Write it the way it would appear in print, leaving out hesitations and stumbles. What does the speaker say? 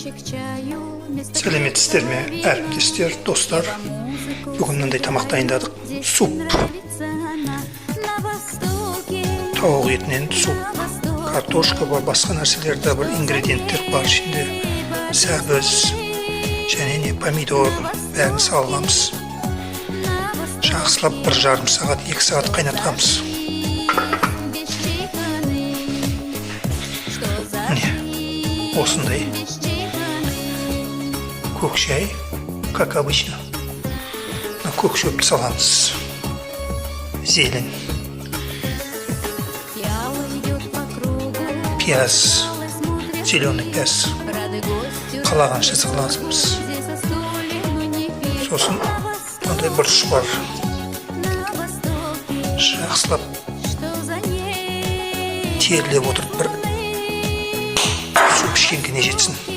Сәлеметсіздер ме, әріптестер, достар? Бүгін мынандай тамақ дайындадық. Суп. Тауық етінен суп. Картошка бар, басқа нәрселер де бар, ингредиенттер бар ішінде. Сәбіз және не помидор, бәрін салғанбыз. Жақсылап 1,5 сағат, 2 сағат қайнатқанбыз. Міне, осындай көк шай, как обычно. Мына көк шөпті саламыз. Зелень, пияз, зеленый пияз. Қалағанша саламыз. Сосын мынандай бұрыш бар. Жақсылап терлеп отырып, бір суп ішкенге не жетсін.